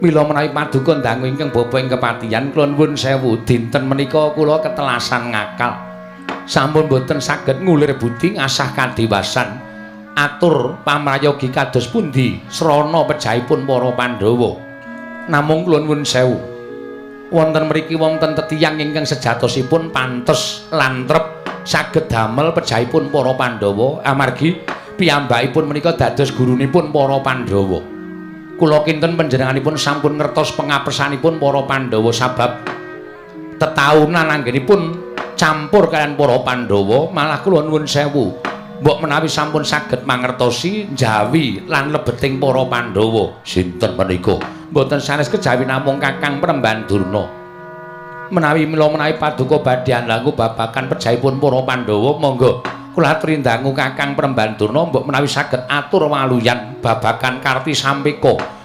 Mila menawi paduka dangu ingkang bapa ing kepatihan, kula nuwun sewu, dinten menika kula ketelasan ngakal. Sampun boten saged ngulir budi ngasah kadewasan. Atur pamrayogi kados pundi srana pejahipun para Pandhawa. Namung kula nuwun sewu. Wonten mriki wonten tetiyang ingkang sejatosipun pantes lan trep saged damel pejahipun para Pandhawa amargi piyambakipun menika dados gurunipun para Pandhawa. Kula kinten panjenenganipun sampun ngertos pengapesanipun para Pandhawa sabab tetaunan anggenipun campur kaliyan para Pandhawa. Malah kula nuwun sewu, mbok menawi sampun saged mangertosi njawi lan lebeting para Pandhawa. Sinten menika? Mboten sanes kejawi namung Kakang Premban Durna. Menawi mila menawi paduka badhe andangu babagan pejahipun para Pandhawa, monggo kula aturi dangu Kakang Premban Durna, mbok menawi saged atur waluyan babagan Karti Sampeka.